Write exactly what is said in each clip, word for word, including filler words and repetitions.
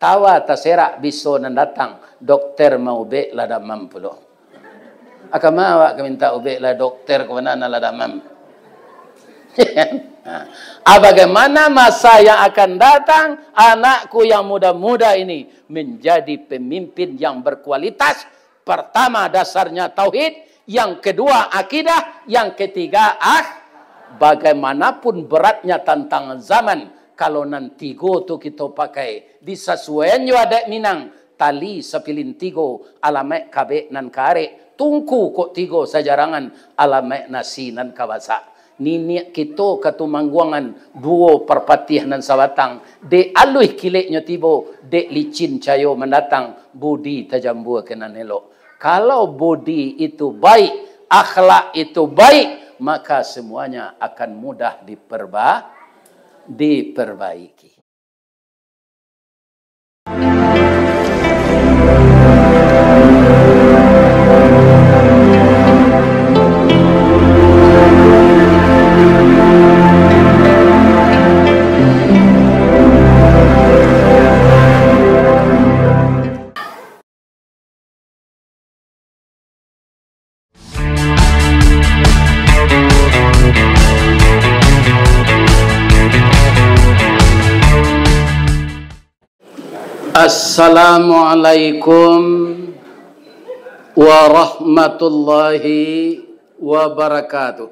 Awa taserak biso nan datang, dokter maubek lah damam pulo. Akama awak ka minta ubek lah dokter ko bana nan lah damam. Ha. Ah, bagaimana masa yang akan datang, anakku yang muda-muda ini menjadi pemimpin yang berkualitas, pertama, dasarnya tauhid, yang kedua, akidah, yang ketiga, ah, bagaimanapun beratnya tantangan zaman, kalau nan tigo tu kito pakai, disasuaian jo adaik Minang, tali sapilin tigo, alamaik kabek nan ka arek, tungku kok tigo sajarangan, alamaik nasi nan ka basak. Niniak kito ka tumangguangan, duo parpatiah nan sabatang, dek aluih kileknyo tibo, dek licin cayo mandatang, budi tajambua ka nan elok. Kalau budi itu baik, akhlak itu baik, maka semuanya akan mudah diperba-, diperbaiki. Assalamualaikum warahmatullahi wabarakatuh.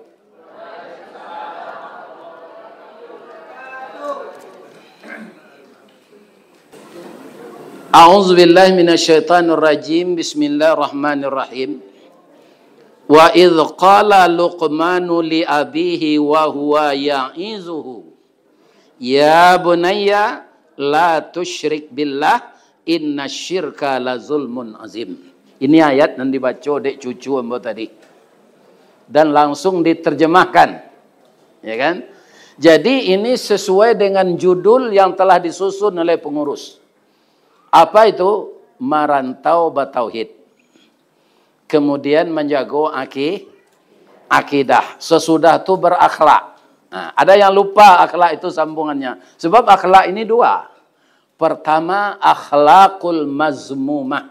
A'udzubillahi minasyaitonirrajim. Bismillahirrahmanirrahim. Wa idh qala Luqmanu li abihi wa huwa ya'izuhu, "Ya bunayya, la tusyrik billah, inna syirka la zulmun azim." Ini ayat yang dibaco dek cucu ambo tadi. Dan langsung diterjemahkan. Ya kan? Jadi, ini sesuai dengan judul yang telah disusun oleh pengurus. Apa itu? Marantau batauhid. Kemudian manjago aki-, akidah. Sesudah tu berakhlak. Nah, ada yang lupa akhlak itu sambungannya. Sebab akhlak ini dua. Pertama, akhlakul mazmumah.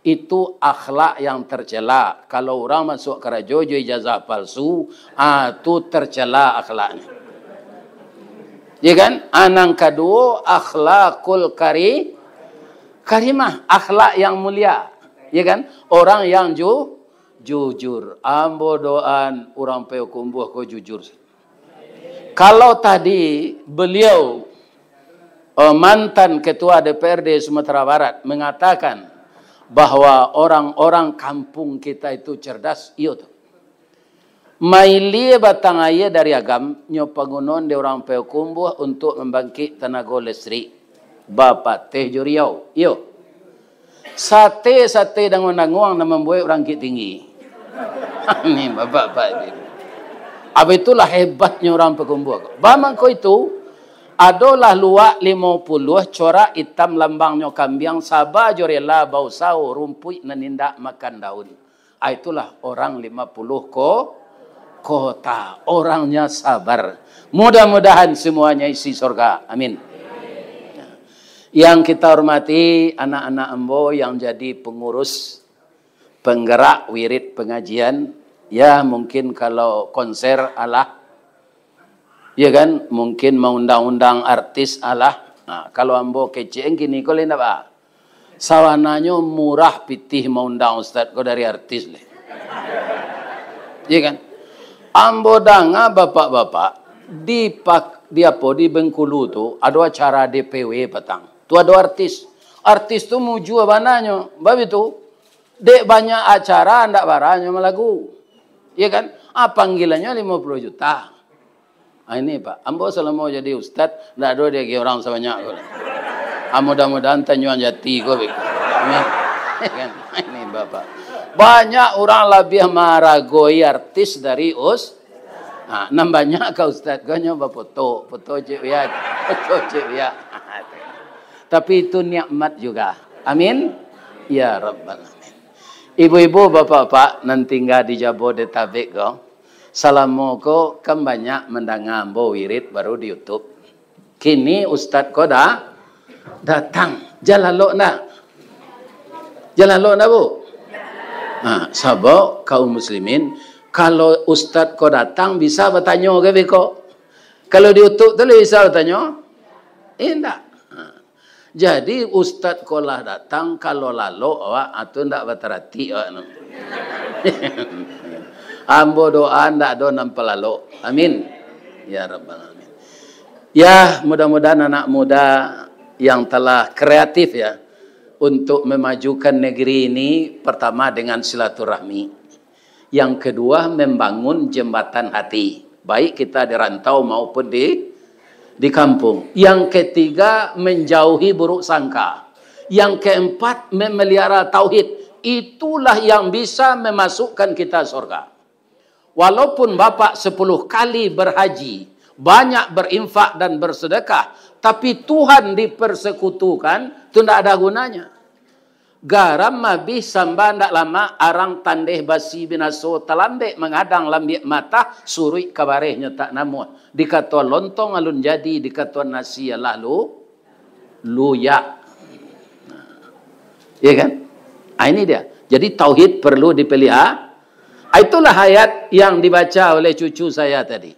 Itu akhlak yang tercela. Kalau urang masuk karajo jo ijazah palsu, ah, tu tercela akhlaknya. Ya kan? Ah, nan kaduo, akhlakul kari-, karimah, akhlak yang mulia. Ya kan? Orang yang ju-, jujur. Ambo doaan urang Payokumbuah ko jujur. Kalau tadi beliau, eh, mantan Ketua D P R D Sumatera Barat mengatakan bahwa orang-orang kampung kita itu cerdas, iyo tu. Mailie batang aia dari Agam, nyo pagunoan dek urang Payokumbuah untuk mambangkik tanago listrik. Bapateh jo Riau. Iyo. Sate-sate danguang-danguang nan mambuek urang Bukik Tinggi. Ni bapak-bapak ni. Apa itulah hebatnyo urang Payokumbuah ko. Bamangko itu, adolah luak limo puluah corak itam lambangnyo kambiang, saba jo rela bausaho rumpuik nan indak makan daun. Ah, itulah orang lima puluh ko-, kota. Orangnya sabar. Mudah-mudahan semuanya isi surga. Amin. Yang kita hormati anak-anak ambo yang jadi pengurus, penggerak wirid pengajian, ya mungkin kalau konser alah, ya kan, mungkin maundang-undang artis alah. Nah, kalau ambo kecek kini ko lain apa? Sabananyo murah pitih maundang ustaz ko dari artis leh. Iya kan? Ambo danga bapak-bapak di pak-, di apo, di Bengkulu tu ado acara D P W patang. Tu ado artis. Artis tu mujua bananyo. Bab itu, dek banyak acara ndak baranyo malagu. Iya kan? Ah, panggilannyo limo puluah juta. Ah, ini, Pak, ambo salamo jadi ustad, ndak ado diagiah urang sabanyak ko. Ah, mudah-mudahan Tanjuang Jati ko beko. Ini, kan? Ini, Bapak. Banyak urang labiah maragoi artis dari us-, ah, nan banyak ka ustad ko nyo bafoto, foto Cik Wia, foto Cik Wia. Tapi itu nikmat juga. Amin. Ya Rabbal Alamin. Ibu-ibu, bapak-bapak, nan tingga di Jabodetabek ko, salamo ko kan banyak mandanga ambo wirid baru di YouTube. Kini ustad ko da-, Datang. Jan lalok ndak? Jan lalok ndak, Bu? Ha, sabab kaum muslimin, kalau ustaz ko datang, bisa batanyo ka beko? Kalau di utuak tu lah bisa batanyo? Indak. Ha. Jadi, ustaz ko lah datang, kalau lalok awak, ah, tu ndak bataratik awak tu. Ambo doa ndak ado nan palalok. Amin. Ya Rabbal Alamin. Ya, mudah-mudahan anak muda yang telah kreatif, ya, untuk memajukan negeri ini, pertama dengan silaturahmi. Yang kedua, membangun jembatan hati, baik kita di rantau maupun di, di kampung. Yang ketiga, menjauhi buruk sangka. Yang keempat, memelihara tauhid. Itulah yang bisa memasukkan kita surga. Walaupun Bapak sepuluh kali berhaji, banyak berinfak dan bersedekah, tapi Tuhan dipersekutukan, tu ndak ada gunanya. Garam abih samba ndak lamak, arang tandeh basi binaso, talambek mangadang lambiak matah, suruik ka barehnyo tak namuah. Dikatoan lontong alun jadi, dikatoan nasi alah lu-, luyak. Ya kan? Ah, ini dia. Jadi tauhid perlu dipelihara. Ah, itulah ayat yang dibaca oleh cucu saya tadi.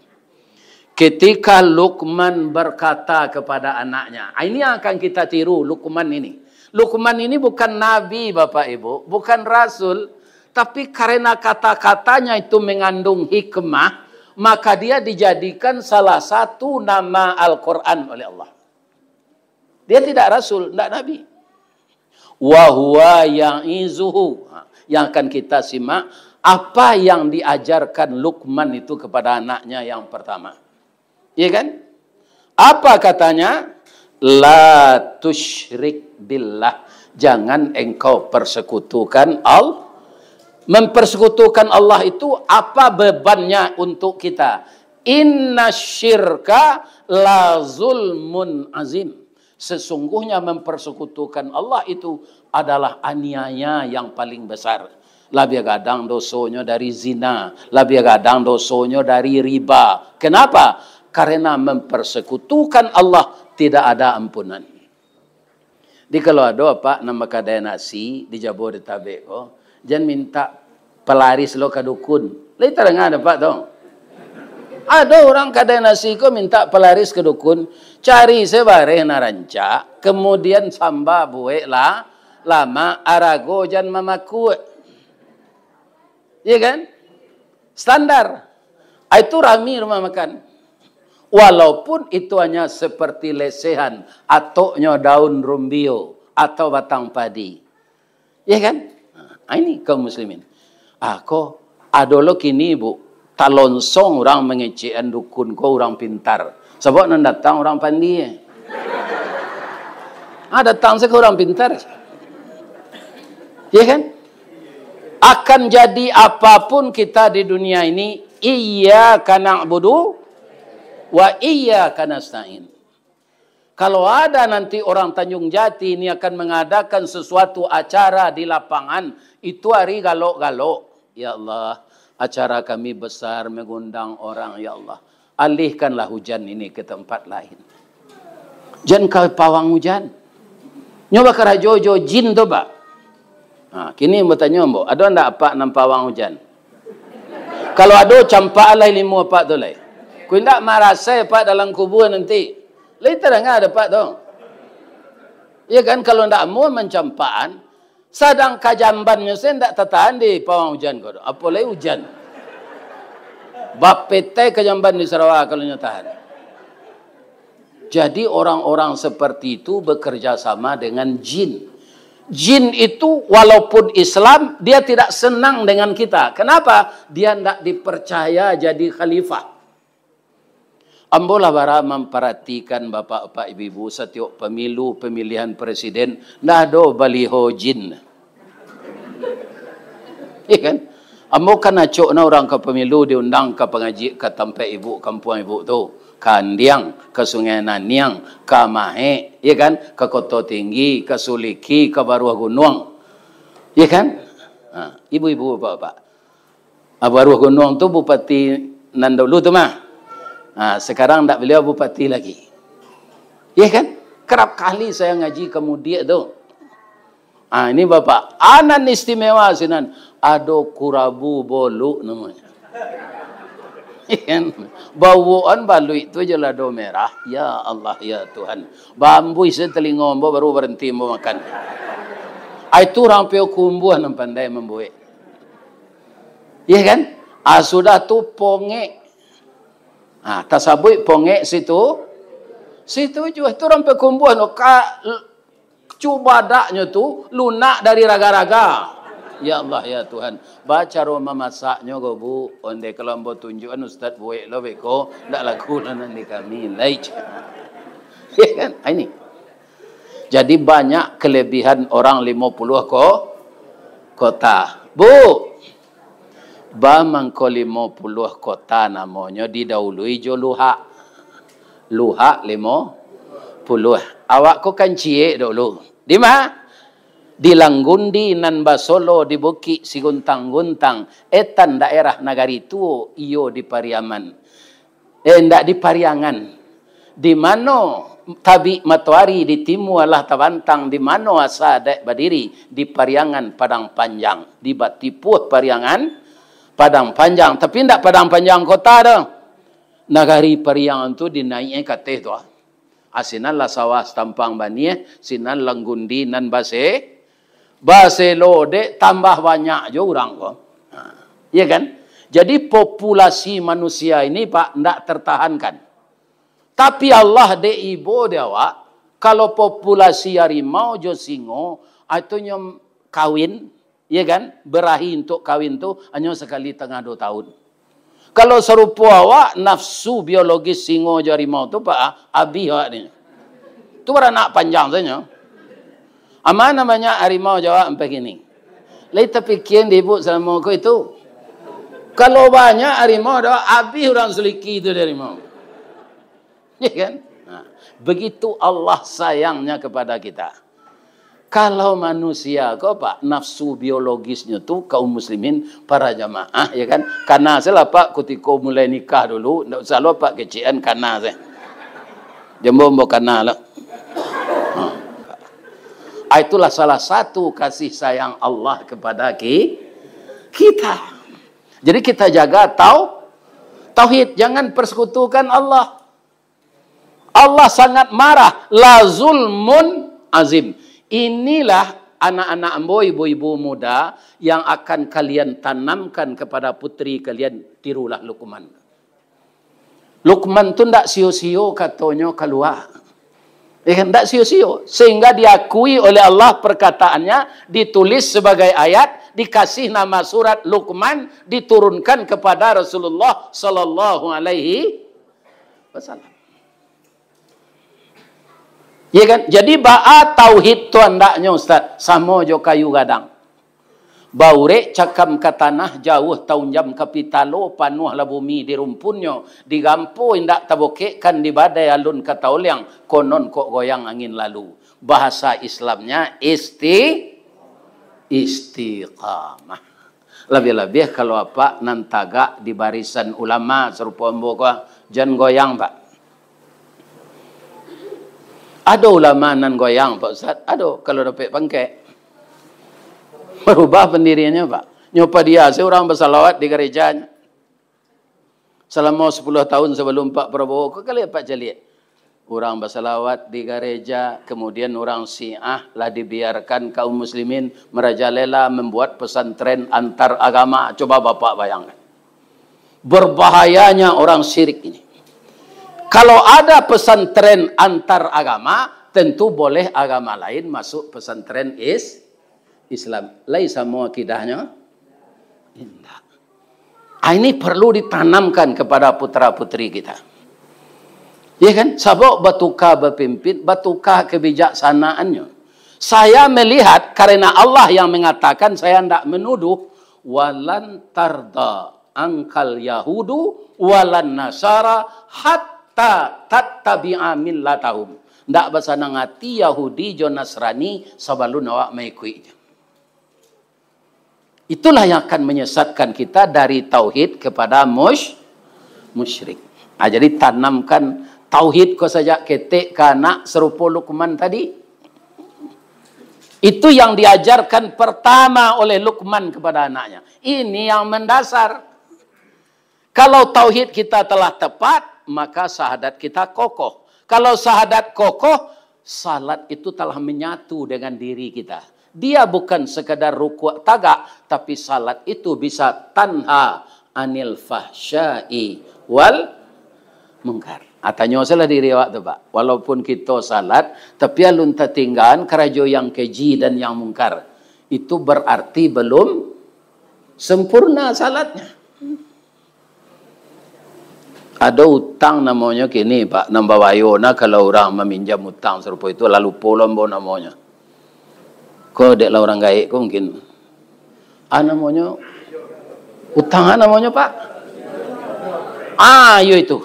Ketika Lukman berkata kepada anaknya, ah, ini yang akan kita tiru, Lukman ini. Lukman ini bukan nabi, Bapak Ibu, bukan rasul, tapi karena kata-katanya itu mengandung hikmah, maka dia dijadikan salah satu nama Al-Quran oleh Allah. Dia tidak rasul, tidak nabi. Wa huwa ya'izuhu. Ha, yang akan kita simak, apa yang diajarkan Lukman itu kepada anaknya yang pertama. Iya kan? Apa katanya? La tusyrik billah. Jangan engkau persekutukan Allah. Mempersekutukan Allah itu apa bebannya untuk kita? Inna syirka la zulmun azim. Sesungguhnya mempersekutukan Allah itu adalah aniaya yang paling besar. Labiah gadang dosonyo dari zina, labiah gadang dosonyo dari riba. Kenapa? Karena mempersekutukan Allah tidak ada ampunan. Jadi kalau ado apak nan bakadai nasi di Jabodetabek ko, jan mintak palaris lo ka dukun. Lai tadanga dek apak tu? Ado urang kadai nasi ko mintak palaris ka dukun, cari se bareh nan rancak, kemudian samba buek lah lamak, arago jan mamakuak. Iya kan? Standar. Ah, itu rami rumah makan. Walaupun itu hanya seperti lesehan, atoknyo daun rumbio atau batang padi. Iya kan? Nah, ini kaum muslimin. Ah, ko ado lo kini, Bu, talonsong urang mangecekan dukun ko urang pintar. Sabab nan datang urang pandie. Ah, datang se ko urang pintar. Iya kan? Akan jadi apapun kita di dunia ini, iyyaka na'budu wa iyyaka nasta'in. Kalau ada nanti orang Tanjung Jati ini akan mengadakan sesuatu acara di lapangan, itu ari galok-galok. Ya Allah, acara kami besar mengundang orang, ya Allah. Alihkanlah hujan ini ke tempat lain. Jan ka pawang hujan. Nyo bakarajo jo jin tu, Pak. Ha, kini batanyo ambo, ado ndak apak nan pawang hujan? Kalau ado, campakan lai limo apak tu lai. Kok indak marasai apak dalam kubua nanti. Lai tadanga dek apak tu. Iya kan, kalau ndak amuah mancampakan, sadang kajambannyo se ndak tatahan di pawang hujan ko tu. Apo lai hujan. Bapetai kajamban di Sarawak kalau nyo tahan. Jadi orang-orang seperti itu bekerja sama dengan jin. Jin itu walaupun Islam, dia tidak senang dengan kita. Kenapa? Dia ndak dipercaya jadi khalifah. Ambo lah bara mamparatikan bapak-bapak, ibu-ibu, satiok pamilu, pamilihan presiden, ndak ado baliho jin. Iya kan? Ambo kan acok na urang ka pamilu diundang ka pangaji ka tampek ibu, kampuang ibu tu. Ka Andiang, ka Sungai Naniang, ka Mahek, iya kan? Ka Koto Tinggi, ka Suliki, ka Baruah Gunuang. Iya kan? Ha, ibu-ibu, bapak-bapak. Ah, Baruah Gunuang tu bupati nan dulu tu mah. Ha, sekarang ndak beliau bupati lagi. Iya kan? Karap kali saya ngaji ka mudiak tu. Ah, ini Bapak, anan istimewa sinan. Ado kurabu boluk namanya. Kan? Bawaan baluik tu je lado merah. Ya Allah, ya Tuhan. Bambuih se telingo ambo baru berhenti ambo makan. Ah, itu urang Payakumbuah nan pandai mambuek. Iya kan? Ah, sudah tu pongek. Ah, tasabuik pongek situ. Situ juo. Itu urang Payakumbuah no. Ka-, cubadaknyo tu lunak dari raga-raga. Ya Allah, ya Tuhan. Bacaro mamasaknyo ko, Bu. Onde kalau ambo tunjuakan ustaz buek lo beko, ndak laku lah nan di kami. Lai. Ya kan? Ah, ini. Jadi banyak kelebihan orang limo puluah ko-, kota. Bu, ba mangko limo puluah kota namonyo didahului jo luhak. Luhak limo puluah. Awak ko kan ciek dulu. Di ma? Di Langgundi nan basolo di Bukik Siguntang-guntang, etan daerah Nagari Tuo, iyo di Pariaman. Eh, ndak di Pariangan. Di mano tabik matoari di timua lah tabantang, di mano asa dek badiri, di Pariangan Padang Panjang, di batipuah Pariangan Padang Panjang, tapi ndak Padang Panjang kota doh. Nagari Pariangan tu dinaik ka ateh tu, ah. Ah, sinan lah sawah Satampang Baniah, sinan Langgundi nan base-, baselo dek tambah banyak jo urang ko. Ha, iya kan? Jadi populasi manusia ini, Pak, ndak tertahankan. Tapi Allah dek ibo di awak, kalau populasi harimau jo singo, ah, itu nyo kawin, iya kan? Berahi untuk kawin tu hanyo sakali tangah duo tahun. Kalau sarupo awak, nafsu biologis singo jo harimau tu, Pak, ah, abih awak ni. Tu baranak panjang sajo. Ama namanya harimau jo awak ampek kini? Lai tapikia di ibu salamo ko itu? Kalau banyak harimau, dah abih urang Suliki tu dari harimau. Ya kan? Nah, begitu Allah sayangnya kepada kita. Kalau manusia ko, Pak, nafsu biologisnyo tu, kaum muslimin, para jamaah, ya kan? Kana sajolah, Pak, kutiko mulai nikah dulu, ndak usah lo, Pak, kecekan, kana sajo. Jombo ambo kana lah. Ha. Ah, itulah salah satu kasih sayang Allah kepada ki-, kita. Jadi kita jaga tau-, tauhid, jangan persekutukan Allah. Allah sangat marah, la zulmun azim. Inilah anak-anak ambo, ibu-ibu muda, yang akan kalian tanamkan kepada putri kalian, tirulah Luqman. Luqman tu ndak sio-sio katonyo kalua. Ya kan? Ndak sio-sio. Sehingga diakui oleh Allah perkataannya, ditulis sebagai ayat, dikasih nama surat Luqman, diturunkan kepada Rasulullah sallallahu alaihi wasallam. Ya kan? Jadi baa tauhid tu andaknyo, Ustaz? Samo jo kayu gadang. Baurek cakam ka tanah, jauah taunjam ka pitalo, panuahlah bumi di rumpunnyo, digampo indak tabokekkan, di badai alun ka taoliang, konon kok goyang angin lalu. Bahasa Islamnya isti-, istiqamah. Labiah-labiah kalau apak nan tagak di barisan ulama sarupo ambo ko, jan goyang, Pak. Ado ulama nan goyang, Pak Ustaz? Ado, kalau dapek pangkek. Barubah pandiriannyo, Pak. Nyo padia se urang basalawat di garejanya. Salamo sapuluah tahun sabalum Pak Prabowo, ko kali Pak caliak. Urang basalawat di gareja, kemudian urang Syiah lah dibiarkan kaum muslimin merajalela, membuat pesantren antar agama. Coba Bapak bayangkan. Berbahayanya orang syirik ini. Kalau ada pesantren antar agama, tentu boleh agama lain masuk pesantren is-, Islam. Lai samo akidahnyo? Indak. Ah, ini perlu ditanamkan kepada putra-putri kita. Ya kan? Sabab batuka bapimpin, batuka kebijaksanaannyo. Saya melihat, karena Allah yang mengatakan, saya ndak menuduh, "Walan tarda angkal yahudu walan nasara hatta tattabi'a millatahum." Ndak basanang ati Yahudi jo Nasrani sabalun awak maikuiknyo. Itulah yang akan menyesatkan kita dari tauhid kepada mush-, musyrik. Nah, jadi tanamkan Tauhid ko saja ketek ka anak sarupo Lukman tadi. Itu yang diajarkan pertama oleh Lukman kepada anaknya. Ini yang mendasar. Kalau tauhid kita telah tepat, maka syahadat kita kokoh. Kalau syahadat kokoh, salat itu telah menyatu dengan diri kita. Dia bukan sekadar rukuk tagak, tapi salat itu bisa tanha anil fahsyai wal mungkar. Ah, tanyo salah diri awak tu, Pak. Walaupun kito salat, tapi alun tatinggaan karajo yang keji dan yang mungkar. Itu berarti belum sempurna salatnya. Ado utang namonyo kini, Pak, nan babayo nah kalau urang maminjam utang sarupo itu, lah lupo lo ambo namonyo. Ko dek lah urang gaek ko mungkin. Ah, namonyo utang, ah, namonyo, Pak. Ah, iyo itu.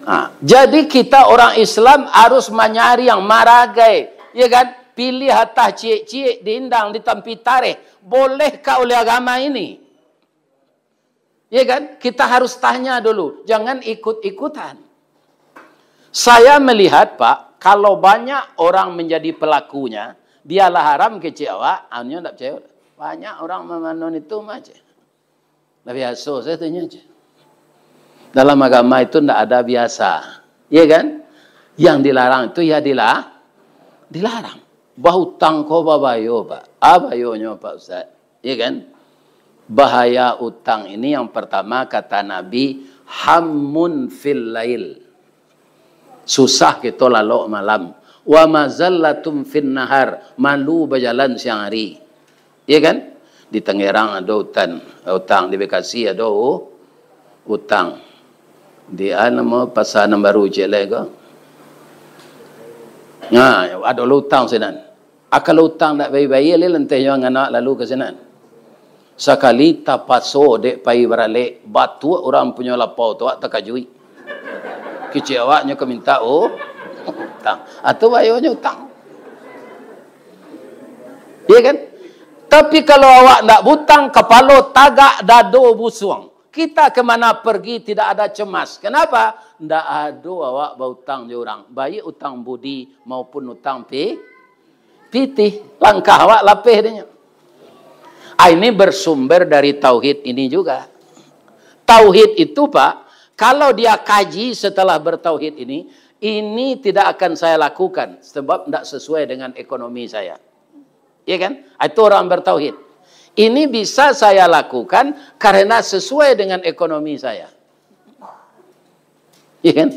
Ah, jadi kita orang Islam harus manyaring maragai, ya kan? Pilih atah ciek-ciek, diindang, ditampi tareh. Bolehkah oleh agama ini? Ya kan? Kita harus tanya dulu, jangan ikut-ikutan. Saya melihat, Pak, kalau banyak orang menjadi pelakunya, bialah haram kecek awak, anyo ndak percaya. Banyak orang mamanon itu mah, cek. Lah biaso saja tu nyo, cek. Dalam agama itu ndak ada biasa. Ya kan? Yang dilarang itu ya dila-, dilarang. Bahutang ko babayo, Pak. Ah, bayonyo, Pak Ustaz. Ya kan? Bahaya utang ini yang pertama kata Nabi, hammun fil lail. Susah kito lalok malam. Wa mazallatum fin nahar, malu bajalan siang hari. Ya kan? Di Tangerang ado utan-, utang, di Bekasi ado u-, utang. Di, ah, namo, Pasar Nan Baru cek lai ko. Nah, ado lo utang sinan. Ah, kalau utang ndak bayia-bayia, lai lanteh nyo ngana lalu ka sinan. Sakali tapaso dek pai baralek, batuak urang punyo lapau tu, awak takajuik. Kecek awaknyo ka minta, oh, utang. Atau bayonyo utang. Iya kan? Tapi kalau awak ndak butang, kapalo tagak, dado busuang. Kita kemana pergi tidak ada cemas. Kenapa? Ndak ado awak bautang jo urang. Baik utang budi maupun utang pi-, pitih. Langkah awak lapeh dinyo. Ah, ini bersumber dari tauhid ini juga. Tauhid itu, Pak, kalau dia kaji setelah bertauhid ini, ini tidak akan saya lakukan sebab ndak sesuai dengan ekonomi saya. Iya kan? Ah, itu orang bertauhid. Ini bisa saya lakukan karena sesuai dengan ekonomi saya. Iya kan?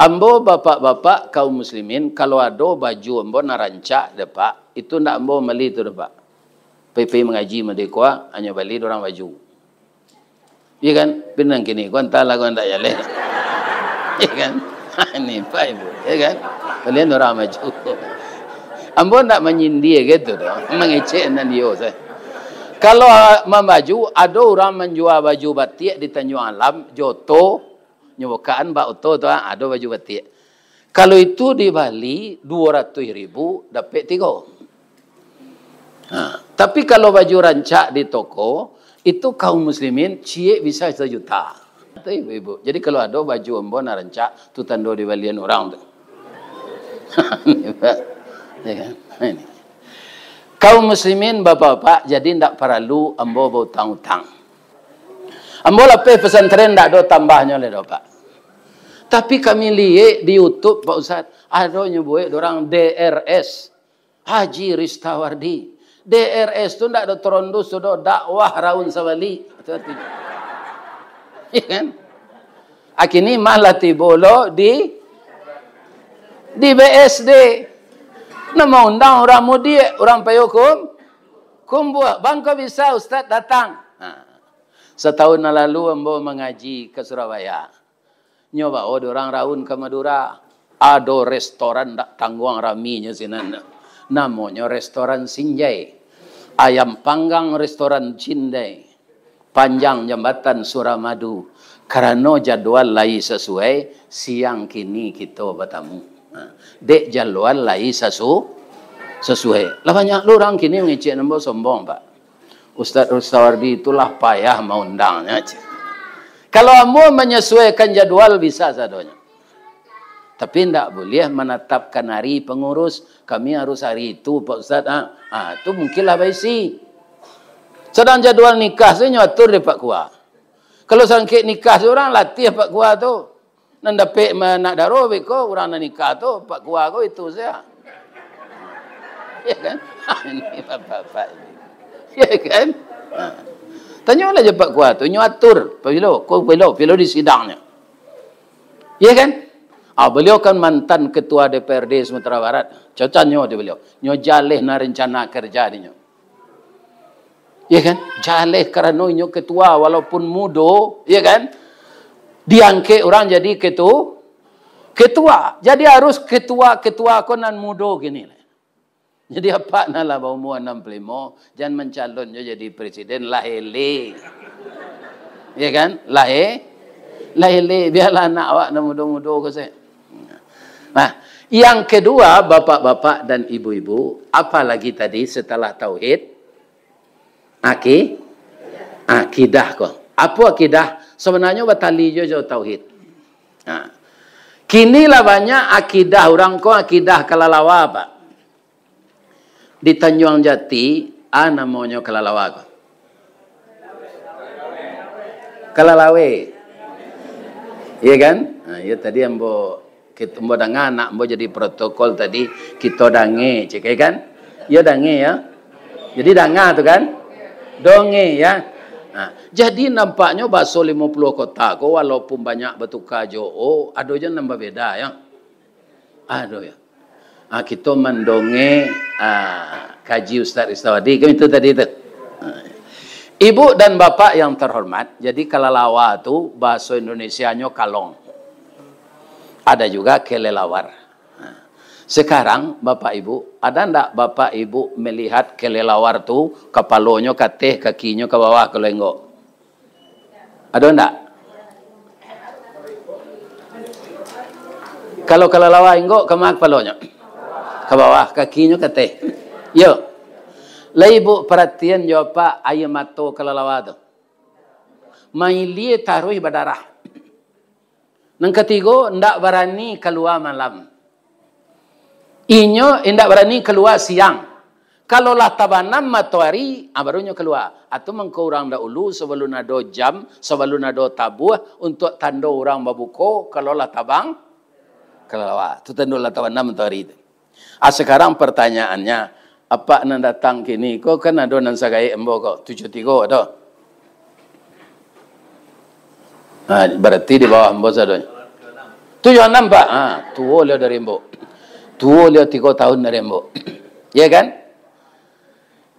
Ambo, bapak-bapak, kaum muslimin, kalau ado baju ambo nan rancak, deh, Pak, itu ndak ambo mali tu, deh, Pak. Pai-pai mangaji mah di kua, hanyo bali dorang baju. Iya kan? Pinang kini, kau antahlah kau andak jaleh. Iya kan? Ini, Pak, Ibu. Iya kan? Kalian orang maju. Ambo ndak manyindia gitu doh. Mangecek nan dio saja. Kalau, ah, mambaju, ado urang manjua baju batiak di Tanjuang Alam, Joto, nyo bukaan bak oto tu, ah, ado baju batiak. Kalau itu dibali duo ratuih ribu, dapek tigo. Ha, tapi kalau baju rancak di toko, itu kaum muslimin ciek bisa sajuta. Tu ibu-ibu. Jadi kalau ado baju ambo nan rancak, tu tando dibalian urang tu. Ya kan? Ini. Kaum muslimin, bapak-bapak, jadi ndak paralu ambo bautang-utang. Ambo lapeh pesantren ndak ado tambahnyo lai doh, Pak. Tapi kami liek di YouTube, Pak Ustaz, ado nyo buek dorang D R S. Haji Ristawardi. D R S tu ndak do terondus tu do, dakwah raun sabali. Hati-hati. Iya kan? Akini malah tibo lo di, di B S D. Namo undang urang mudiak, urang payokum, kumbuah. Bangko bisa ustaz datang. Nah, setahun nan lalu ambo mangaji ka Surabaya. Nyo bao dek urang raun ka Madura. Ado restoran ndak tangguang raminyo sinan. Namonyo restoran Sinjai. Ayam panggang restoran Sinjai. Panjang jambatan Suramadu. Karano jadwal lai sasuai, siang kini kito batamu. Ha. Dek jadwal lai sasu-, sasuai. Lah banyak lo urang kini mangecek ambo sombong, Pak. Ustaz Ristawardi itulah payah maundangnya, cek. Kalau ambo manyasuaikan jadual, bisa sadonyo. Tapi ndak buliah manatapkan ari pangurus, "Kami harus ari itu, Pak Ustaz." Ah, ah, tu mungkinlah baisi. Sadang jadual nikah tu nyo atur dek Pak Kua. Kalau sangkek nikah surang, latiah Pak Kua tu. Nan dapek ma-, anak daro beko, urang nan nikah tu, Pak Kua ko itu saja. Ya kan? Ini bapak-bapak ini. Ya kan? Ha. Tanyolah je Pak Kua tu, nyo atur. Pilo, ko pilo, pilo di sidangnyo. Ya kan? Ah, beliau kan mantan ketua D P R D Sumatera Barat. Cocan nyo di beliau. Nyo jaleh na rencana kerja di nyo. Ya kan? Jaleh karano inyo ketua, walaupun mudo, ya kan? Diangkek urang jadi ketu-, ketua. Jadi harus ketua-ketua ko nan mudo kini. Jadi apak nan lah baumua anam puluah limo, jan mancalon jo jadi presiden, lah elek. Ya kan? Lah e-, lah elek, bialah anak awak nan mudo-mudo ko se. Nah, yang kedua, bapak-bapak dan ibu-ibu, apalagi tadi setelah tauhid, aki-, akidah ko. Apo akidah? Sebenarnyo batali jo, jo tauhid. Nah, kini lah banyak akidah urang ko, akidah kalalawa, Pak. Di Tanjuang Jati, a namonyo kalalawa ko? Kalalawe. Iya kan? Nah, iya tadi ambo, kit-, ambo danga anak ambo jadi protokol tadi, kito dange, cek, iya kan? Iya dange, ya. Jadi danga tu kan? Donge, ya. Nah, jadi nampaknyo baso limo puluah kota ko, walaupun banyak batuka jo o, ado jo nan babeda, ya. Ado, ya. Ah, kito mandonge, ah, kaji Ustaz Ristawadi, kan itu tadi tu. Ah. Ibu dan Bapak yang terhormat, jadi kalalawa tu bahaso Indonesianyo kalong. Ada juga kelelawar. Ah. Sekarang, Bapak Ibu, ada ndak Bapak Ibu melihat kelelawar tu, kapalonyo ka ateh, kakinyo ka bawah, kalau enggok? Ado ndak? Kalau kalalawa inggok, kama kapalonyo? Ka bawah, kakinyo ka ateh. Yo. Lai ibu paratian jo apak aia mato kalalawa tu? Mailie taruih badarah. Nan katigo, ndak barani kalua malam. Inyo indak barani kalua siang. Kalau lah tabanam matoari, ah, baru nyo kalua. Atu mangko urang dahulu, sabalun ado jam, sabalun ado tabuah, untuak tando urang babuko, kalau lah tabang, kalalawa. Tu tando lah tabanam matoari tu. Ah, sekarang pertanyaannya, apak nan datang kini ko kan ado nan sagaek ambo ko, tujuh tigo ado. Ha, berarti di bawah ambo sadonyo. Tujuh enam, Pak. Ha, tuo liau dari ambo. Tuo liau tigo tahun dari ambo. Ya kan?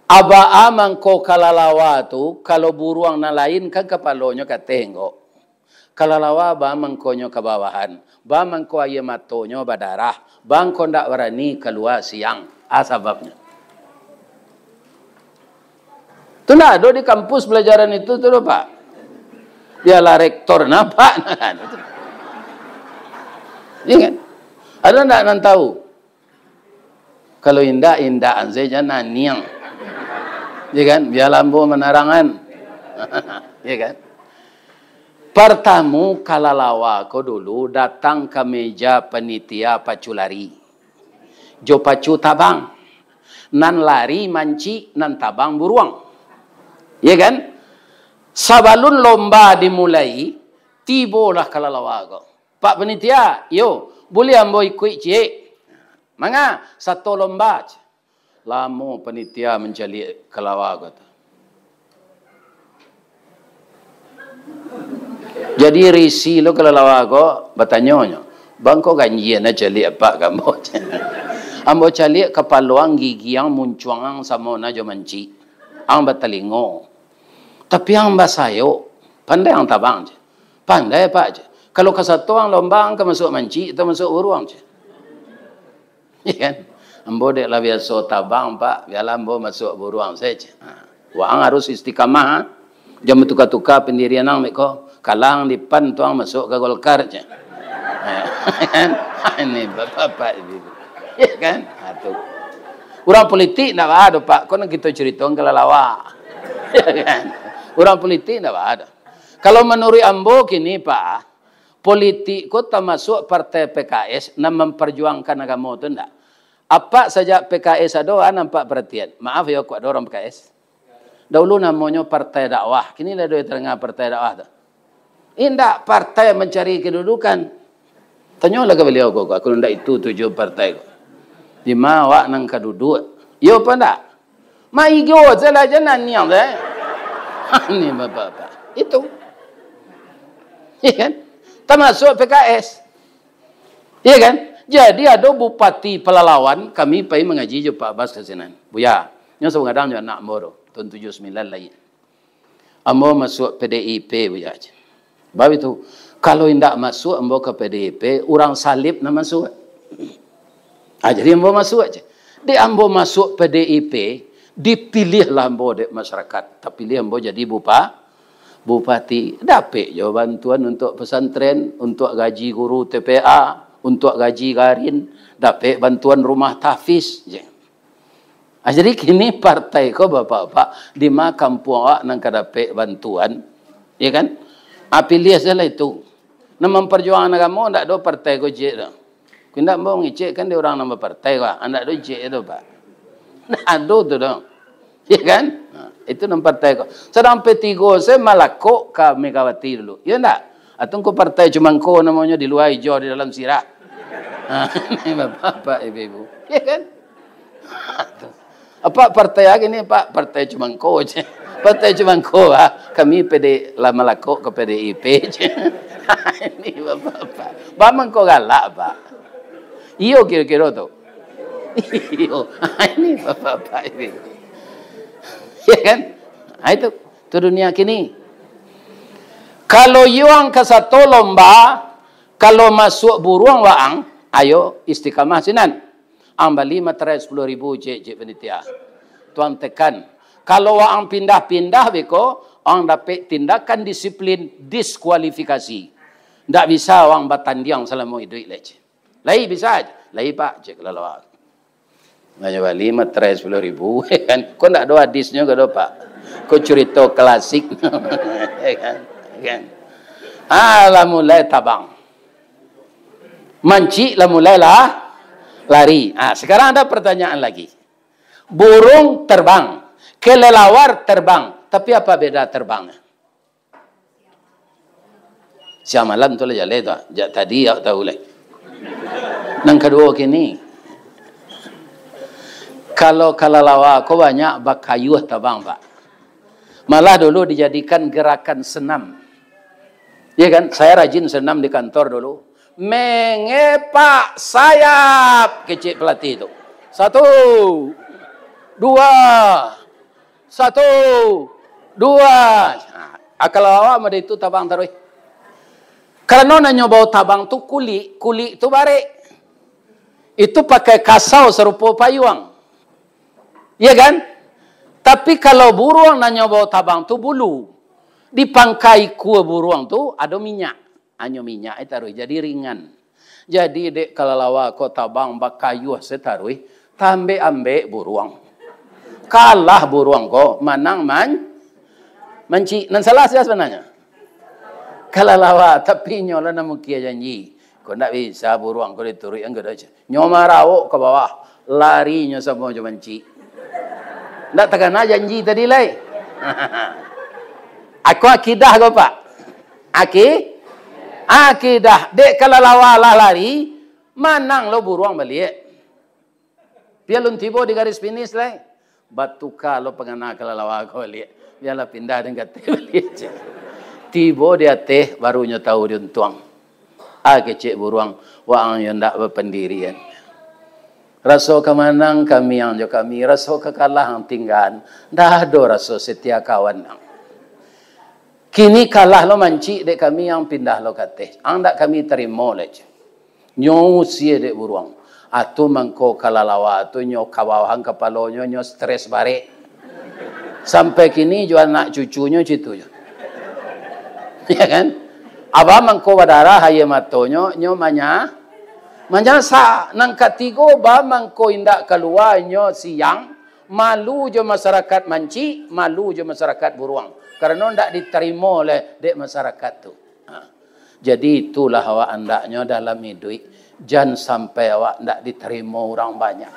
Abaa mangko kalalawa tu, kalau buruang nan lain kan kapalonyo ka ateh, enggok. Kalalawa ba mangkonyo ka bawahan, ba mangko aia matonyo badarah, ba mangko ndak barani kalua siang. A sababnyo. Tu ndak ado di kampus pelajaran itu tu doh, Pak. Biarlah rektor nampak. Iya kan? Ado ndak nan tahu? Kalau indak, indak saja naniang. Ya kan? Biarlah ambo manarangan. Ya kan? Partamo, kalalawa ko dulu datang ka meja panitia pacu lari. Jo pacu tabang. Nan lari mancik, nan tabang buruang. Ya kan? Sabalun lomba dimulai, tibolah kalalawa ko. "Pak Panitia, iyo, buliah ambo ikuik ciek?" "Manga, sato lomba," ceh. Lamo panitia mancaliak kalalawa ko tu. Jadi, risi lo kalalawa ko, batanyo nyo, "Bang, kok ganjia na caliak apak ka ambo?" ceh. "Ambo caliak kapalo ang, gigi ang, muncuang ang samo na jo mancik. Ang batalingo. Tapi ang basayok, pandai ang tabang," ceh. "Pandai, Pak," ceh. "Kalau ka sato ang lomba, ang ka masuak mancik atau masuak buruang?" ceh. Iya kan? "Ambo dek lah biaso tabang, Pak, biarlah ambo masuak buruang sajo." Ha. "Waang harus istiqamah, ha. Jan batuka-tuka pandirian ang beko. Kalah ang di pan tu ang masuak ka Golkar," ceh. Ha. Ini bapak-bapak ini. Iya kan? Ha, tu. Urang politik ndak baa doh, Pak. Ko nan kito caritoan kalalawa. Iya kan? Urang politik ndak baa doh. Kalau manuruik ambo kini, Pak, politik ko tamasuak partai P K S nan mamparjuangkan agamo tu ndak? Apak sajak P K S ado, a nampak paratian. Maaf yo, kok ado urang P K S? Dahulu namonyo Partai Dakwah, kini lah ado tadanga Partai Dakwah tu. Indak, partai mancari kedudukan. Tanyolah ka baliau ko, ko, kalau ndak itu tujuan partai ko. Di ma awak nan ka duduak? Iyo apa ndak? Maigo salah je naniang deh. Ni bapak-bapak. Itu. Iya kan? Tamasuak P K S. Iya kan? Jadi ado Bupati Pelalawan, kami pai mangaji jo Pak Bas ka sinan. Buya, nyo sabagadang jo anak ambo tu, tahun tujuh sembilan lahia. Ambo masuak P D I P, Buya, ceh. Bab itu, kalau indak masuak ambo ka P D I P, urang Salib nan masuak. Ah, jadi ambo masuak, ceh. Dek ambo masuak P D I P, dipiliahlah ambo dek masyarakat. Tapiliah ambo jadi bupa-, bupati. Dapek jo bantuan untuak pesantren, untuak gaji guru T P A, untuak gaji garin, dapek bantuan rumah tahfiz, ceh. Ah, jadi kini partai ko, bapak-bapak, di ma kampuang awak nan ka dapek bantuan, ya kan? Ah, piliah sajolah itu. Nan mamparjuangan agamo ndak ado partai Gojek tu. Kok indak ambo ngecek kan dek urang nan bapartai ko, ah, ndak ado cek tu, Pak. Ndak ado tu doh. Ya kan? Nah, itu nan partai ko. Sadang P tigo se malakok ka Megawati dulu. Ya ndak? Atau ko partai cumangko namonyo, di lua ijo, di dalam sirah. Nah, bapak-bapak, ibu-ibu. Ya kan? Apak partai lagi ni, Pak, partai cumangko je. Partai cumangko, ah. Kami P D, lah malakok ka P D I P je. Ini bapak-bapak. Ba mangko galak, Pak. Iyo kiro-kiro tu. Iyo. Ini bapak-bapak ini. Ya kan? Ah, itu. Tu dunia kini. Kalau yuang ka sato lomba, kalau masuak buruang waang, ayo istiqamah sinan. Ang bali materai sapuluah ribu, cek, cek panitia. Tuang tekan. Kalau waang pindah-pindah beko, ang dapek tindakan disiplin, diskualifikasi. Ndak bisa waang batandiang salamo iduik lai, cek. Lai bisa, cek. Lai, Pak, cek kelelawar. Nyo bali materai sapuluah ribu, kan? Ko ndak ado hadisnyo ko do, Pak? Ko curito klasik, kan? Kan? Ah, lah mulai tabang. Mancik lah mulai lah lari. Ah, sekarang ada pertanyaan lagi. Burung terbang, kelelawar terbang, tapi apa beda terbangnya? Siang malam tu lah jaleh tu, ah. Jak tadi awak tahu lai. Nan kaduo kini, kalau kalalawa ko banyak bakayuah tabang, Pak. Malah dulu dijadikan gerakan senam. Ya kan? Saya rajin senam di kantor dulu. Mengepak sayap, kecek pelatih tu. Satu, dua, satu, dua. Nah, kalau awak mode itu tabang taruih. Karano nan nyo bao tabang tu kulik, kulik tu barek. Itu pakai kasau sarupo payuang. Iya kan? Tapi kalau buruang nan nyo bao tabang tu bulu, di pangka ikua buruang tu ado minyak. Anyo minyak e taruih jadi ringan. Jadi dek kalalawa ko tabang bakayuah se taruih, taambek-ambek buruang. Kalah buruang ko, manang man-, mancik. Nan salah sia sabananyo? Kalalawa, tapi inyo lah nan mukia janji. Ko ndak bisa buruang ko dituruik ang kedo. Nyo marawok ka bawah, lari nyo samo jo mancik. Ndak takana janji tadi lai. Ako akidah ko, Pak. Aki-, akidah. Dek kalalawa lah lari, manang lo buruang baliak. Bia alun tibo di garis finish lai. Batuka lo pangana kalalawa ko baliak. Bialah pindah dek ateh baliak, cek. Tibo di ateh, baru nyo tahu di untuang. Ah, kecek buruang, waang yo ndak bapandirian. Raso ka manang kami ang jo kami, raso ka kalah ang tinggaan. Ndak ado raso setia kawan ang. Kini kalah lo mancik dek kami, ang pindah lo ka ateh. Ang ndak kami tarimo lai, cek. Nyo usie dek buruang. Atu mangko kalalawa tu nyo kabawahan kapalonyo, nyo stres barek. Sampai kini jo anak cucunyo citu jo. Ya kan? Abah mangko badarah aia matonyo, nyo manya-, manyasak. Nan katigo, bah mangko indak kalua, nyo siang, Malu jo masarakat mancik, malu jo masarakat buruang. Karano ndak ditarimo oleh dek masarakat tu. Ha. Jadi itulah awak andaknyo dalam iduik. Jan sampai awak ndak ditarimo urang banyak.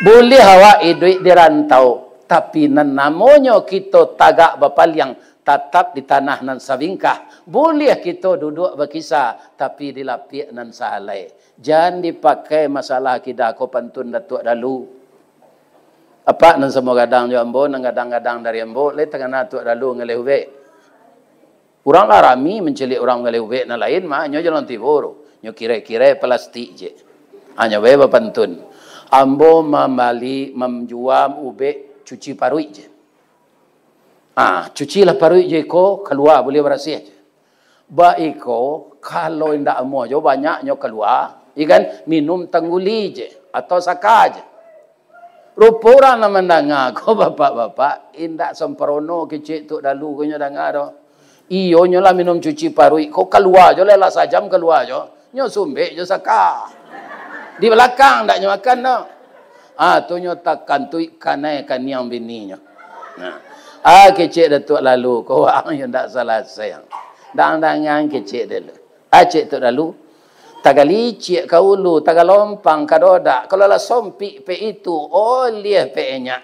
Buliah awak iduik di rantau, tapi nan namonyo kito tagak bapaliang, tatap di tanah nan sabingkah. Buliah kito duduak bakisa, tapi di lapiak nan sahalai. Jan dipakai masalah akidah ko pantun Datuak Dalu. Apak nan samo gadang jo ambo, nan gadang-gadang dari ambo, lai tangana Tuak Dalu ngaleh ubek. Urang lah rami mancaliak urang ngaleh ubek nan lain mah, nyo jalan tibo tu. Nyo kirai-kirai plastik je. Hanyo bae bapantun. Ambo mambali, manjua ubek cuci paruik je. Ah, cucilah paruik je iko, kalua buliah barasiah je. Ba iko, kalau indak amuah jo, banyaknyo kalua, iya kan? Minum tangguli je, atau saka je. Rupo urang nan mandanga ko, bapak-bapak, indak samparono kecek Tuak Dalu ko nyo danga doh. Iyo, nyo lah minum cuci paruik ko, kalua jo lah, lah sajam kalua jo. Nyo sumbek jo saka. Di balakang ndak nyo makan doh. Ah, tu nyo takantuik kanai kaniang bininyo. Nah. Ah, kecek Datuak Dalu ko, wah, yo ndak salasai. Dang-dangan kecek Dalu. Ah, cek Tuak Dalu. Tagalicik ka ulu, tagalompang ka dodak. Kalau lah sompik pek itu, oliah pek enyak.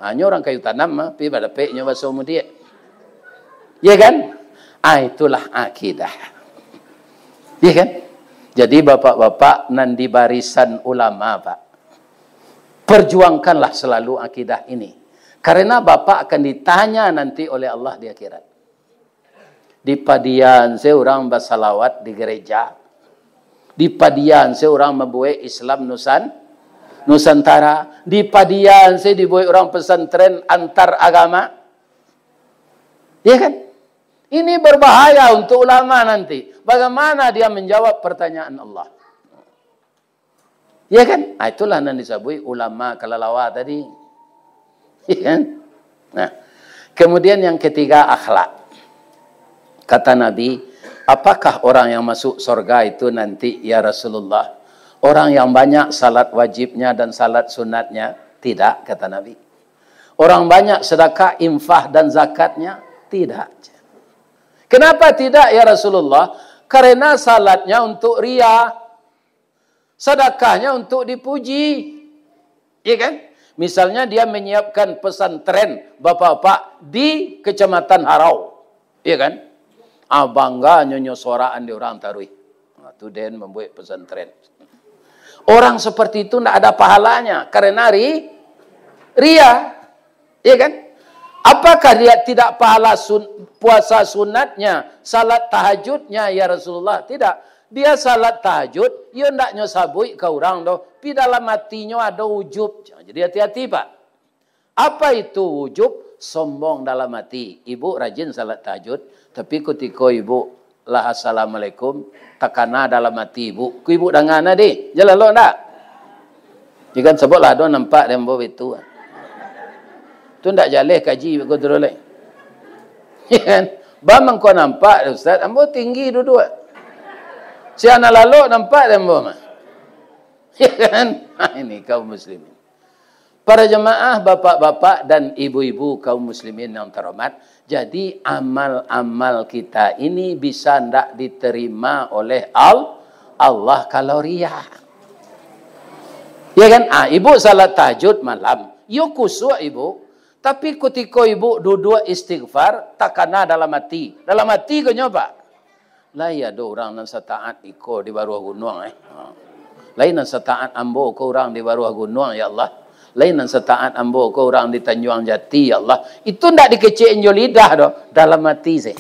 Ah, nyo urang kayu tanam mah, pi badapek nyo baso mudiak. Ya kan? Ah, itulah akidah. Ya kan? Jadi bapak-bapak nan di barisan ulama, Pak, perjuangkanlah selalu akidah ini. Karena Bapak akan ditanya nanti oleh Allah di akhirat. Di padian se urang basalawat di gereja. Di padian se urang mambuek Islam Nusan-, Nusantara. Di padian se dibuek urang pesantren antar agama. Ya kan? Ini berbahaya untuk ulama nanti. Bagaimana dia menjawab pertanyaan Allah? Ya kan? Ah, itulah nan disabuik ulama kalalawa tadi. Ya kan? Nah, kemudian yang ketiga, akhlak. Kata Nabi, "Apakah orang yang masuk sorga itu nanti, ya Rasulullah? Orang yang banyak salat wajibnya dan salat sunatnya?" Tidak, kata Nabi. "Orang banyak sedekah, infak, dan zakatnya?" Tidak. Kenapa tidak, ya Rasulullah? Karena salatnya untuk ria, sedekahnya untuk dipuji. Iya kan? Misalnya dia menyiapkan pesantren bapak-bapak di Kecamatan Harau. Iya kan? Ah, bangganyo nyo soraan di urang taruih. Ah, tu den mambuek pesantren. Orang seperti itu ndak ada pahalanya karena ri-, ria. Iya kan? Apakah dia tidak pahala sun-, puasa sunatnya, salat tahajudnya, ya Rasulullah? Tidak. Dia salat tahajud, iyo ndak nyo sabuik ka urang doh, pi dalam atinyo ado ujub. Jadi hati-hati, Pak. Apa itu ujub? Sombong dalam ati. Ibu rajin salat tahajud, tapi kutiko ibu lah assalamualaikum, takana dalam ati ibu. Ku ibu danga nah deh, jaleh lo ndak? Ikan sabab lah ado nampak deh ambo itu. Tu ndak jaleh kaji ko tu lai. Ikan, bang mangko nampak deh, Ustaz, ambo tinggi duduak. Si anak lalok nampak deh ambo mah. Ikan, ha, ini kaum muslimin. Para jemaah, bapak-bapak dan ibu-ibu kaum muslimin yang terhormat, jadi amal-amal kita ini bisa ndak diterima oleh Al-, Allah kalau ria. Ya kan? Ah, ibu salat tahajud malam, yo kusuak ibu, tapi kutiko ibu duduak istighfar, takana dalam ati. Dalam ati ko nyo, Pak? Lai ado urang nan sataat iko di Baruah Gunuang, eh. Ha. Lai nan sataat ambo ko urang di Baruah Gunuang, ya Allah. Lai nan sataat ambo ko urang di Tanjuang Jati, ya Allah. Itu ndak dikecek jo lidah doh, dalam ati se.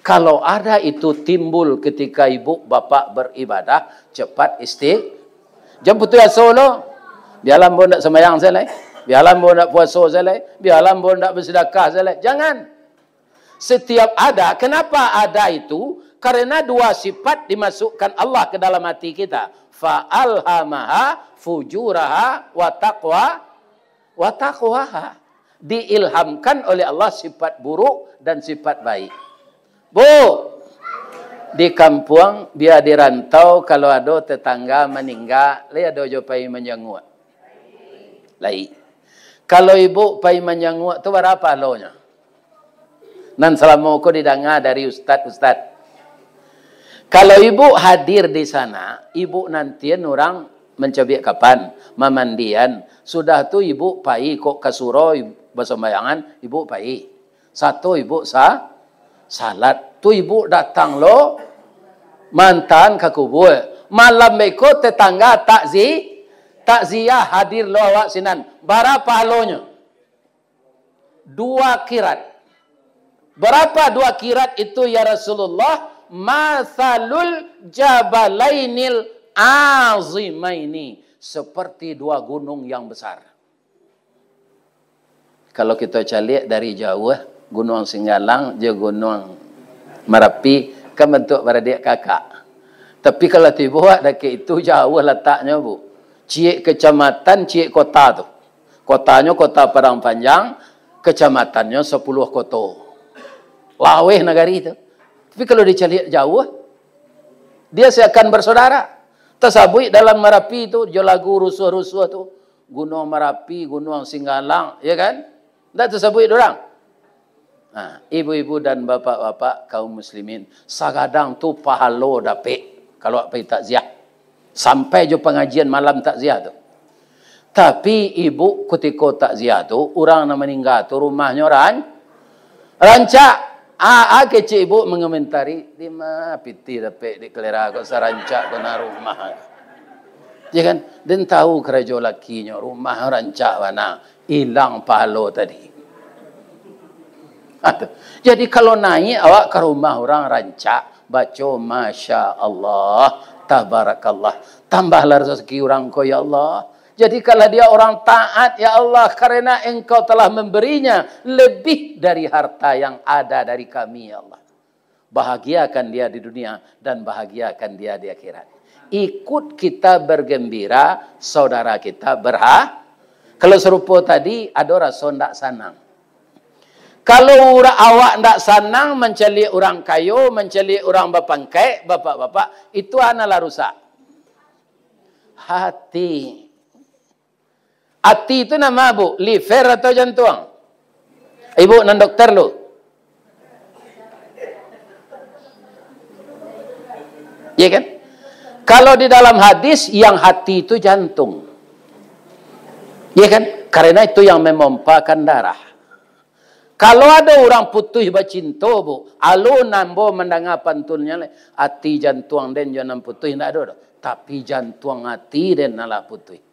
Kalau ada itu timbul ketika ibu bapak beribadah, cepat isti-, jan putuih aso lo. Bialah ambo ndak sambayang se lai. Bialah ambo ndak puaso se lai. Bialah ambo ndak bersedekah se lai. Jangan. Setiap ada, kenapa ada itu? Karena dua sifat dimasukkan Allah ke dalam hati kita. Fa alhamaha fujuraha wa taqwa, wa taqwaha. Diilhamkan oleh Allah sifat buruk dan sifat baik. Bu, di kampuang, bia di rantau, kalau ado tetangga maningga, lai ado jo pai manjanguak. Lai. Kalau ibu pai manjanguak tu, bara pahalonyo? Nan salamo ko didanga dari ustad-ustad. Kalau ibu hadir di sana, ibu nantian urang mancabiak kapan, mamandian, sudah tu ibu pai kok ka surau, ibu basumbayangan, ibu pai. Sato ibu sa-, salat. Tu ibu datang lo mantan ka kubua. Malam beko tetangga takzi-, takziah, hadir lo awak sinan. Bara pahalonyo? Dua kirat. Berapa dua kirat itu, ya Rasulullah? Masalul jabalainil azimaini. Seperti dua gunung yang besar. Kalau kito caliak dari jauah, Gunuang Singgalang jo Gunuang Marapi kan bantuak baradiak kakak. Tapi kalau tibo awak dakek itu, jauah lataknyo, Bu. Ciek kecamatan, ciek kota tu. Kotanyo Kota Padang Panjang, kecamatannyo Sapuluah Koto. Laweh nagari tu. Tapi kalau dicaliak jauah, dia seakan bersaudara. Tasabuik dalam Marapi tu, jo lagu rusuah-rusuah tu. Gunuang Marapi, Gunuang Singgalang, ya kan? Ndak tasabuik dek urang. Nah, ibu-ibu dan bapak-bapak kaum muslimin, sagadang tu pahalo dapek kalau pai takziah. Sampai jo pangajian malam takziah tu. Tapi ibu kutiko takziah tu, urang nan maningga tu rumahnyo ran-, rancak. Ah, ah, kecek ibu mangomentari, "Di ma pitih dapek di kalera kok sarancak ko na rumah?" Ya kan? Den tahu karajo lakinyo, rumah rancak bana, ilang pahalo tadi. Ah, tu. Jadi kalau naik awak ka rumah urang rancak, baco, "Masya Allah, tabarakallah. Tambahlah rezeki urang ko, ya Allah." Jadi kalau dia orang taat, "Ya Allah, karena Engkau telah memberinya lebih dari harta yang ada dari kami, ya Allah." Bahagiakan dia di dunia dan bahagiakan dia di akhirat. Ikut kita bergembira, saudara kita berha-, kalau sarupo tadi, ado raso ndak sanang. Kalau ura-, awak ndak sanang mancaliak urang kayo, mancaliak urang bapangkek, bapak-bapak, itu analah rusak. Hati. Ati tu nama, Bu? Liver atau jantuang? Ibu nan dokter lu. Iya kan? Kalau di dalam hadis, yang hati itu jantung. Iya kan? Karena itu yang memompakan darah. Kalau ado urang putuih bacinto, Bu, alun ambo mandanga pantunnyo lai, ati jantuang den jo nan putuih, ndak ado doh. Tapi jantuang ati den nan lah putuih.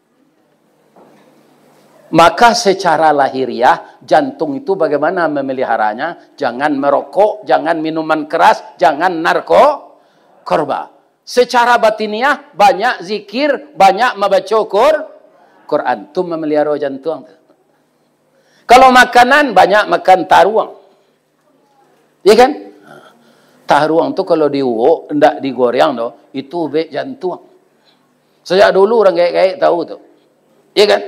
Maka secara lahiriah, jantung itu bagaimana memeliharanya? Jangan merokok, jangan minuman keras, jangan narko-, korba. Secara batiniah, banyak zikir, banyak mabaco Qur-, Quran. Tu memelihara jantuang tu. Kalau makanan, banyak makan taruang. Iya kan? Taruang tu kalau diuwok, ndak digoreng doh, itu ubek jantuang. Sajak dulu urang gaek-gaek tahu tu. Iya kan?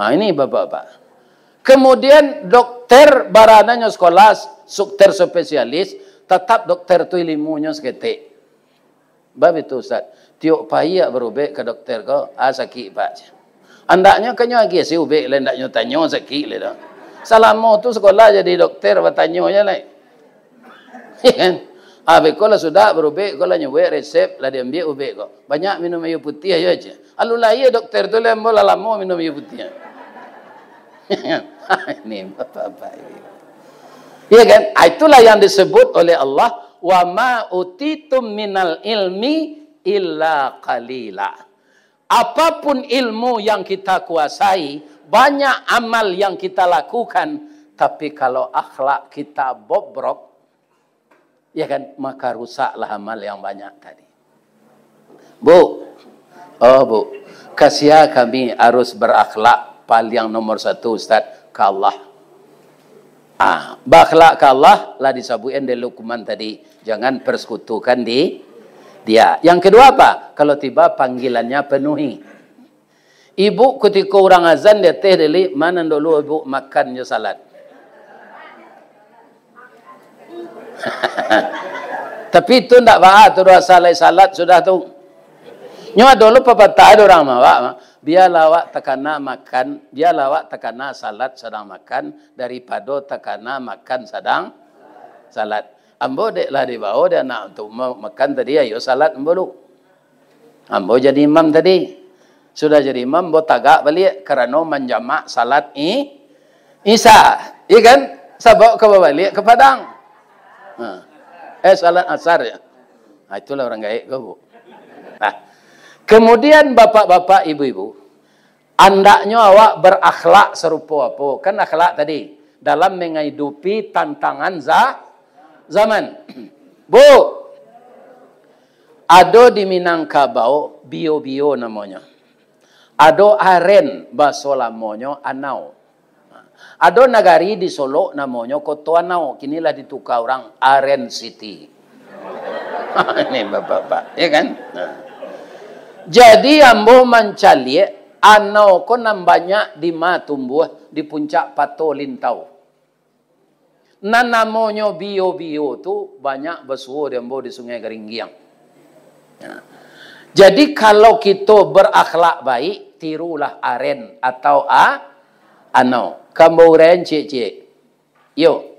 Nah, ini bapak-bapak. Kemudian dokter barananyo sekolah, dokter spesialis, tetap dokter tu ilmunyo saketek. Bab itu, Ustaz. Tiok paiak barubek ka dokter ko, "Ah, sakik, Pak." Andaknyo kanyo agiah se ubek lai, andaknyo tanyo sakik lai doh. Salamo tu sakolah jadi dokter, batanyo je lai. Kan? Ah, beko lah sudah barubek ko, lah nyuwek resep, lah diambiak ubek ko. Banyak minum aia putiah yo, ceh. Alun lahia dokter tu lai, ambo lah lamo minum aia putiah. Ini bapak-bapak ini. Iya kan? Ah, itulah yang disebut oleh Allah, "Wa ma utitum minal ilmi illa qalila." Apapun ilmu yang kita kuasai, banyak amal yang kita lakukan, tapi kalau akhlak kita bobrok, ya kan, maka rusaklah amal yang banyak tadi. Bu, oh, Bu, kasia kami harus berakhlak paling nomor satu, Ustaz, ka Allah. Ah, berakhlak ka Allah lah disabuikan dek Luqman tadi, jangan persekutukan di Dia. Yang kedua apa? Kalau tiba panggilannya, penuhi. Ibu, kutiko urang azan di ateh, Deli, ma nan dulu ibu makan jo salad? Tapi itu ndak baa tu doh, asal lai salad sudah tu. Nyo ado lo papatah do urang mah, awak mah, "Bialah awak takana makan, bialah awak takana salat sadang makan, daripado takana makan sadang salat." Ambo dek lah dibao dek anak tu ma-, makan tadi, ayo salat ambo lu. Ambo jadi imam tadi. Sudah jadi imam, ambo tagak baliak karano manjamak salat i-, Isya. Iya kan? Sabab ka babaliak ka Padang. Ha. Eh, salat Asar ya. Ha, itulah urang gaek ko, Bu. Nah. Kemudian bapak-bapak, ibu-ibu, andaknyo awak berakhlak sarupo apo? Kan akhlak tadi, dalam mengahidupi tantangan za-, zaman. Bu, ado di Minangkabau, bio-bio namonyo. Ado aren, baso lamonyo Anau. Ado nagari di Solok namonyo Koto Anau, kini lah dituka urang Aren City. Ini bapak-bapak, ya kan? Nah. Jadi ambo mancaliak anau ko nan banyak di ma tumbuah di puncak Pato Lintau. Nan namonyo bio-bio tu banyak basuo di ambo di Sungai Garinggiang. Ya. Jadi kalau kito berakhlak baik, tirulah aren atau a-, anau. Ka ambo uraian ciek-ciek. Yo,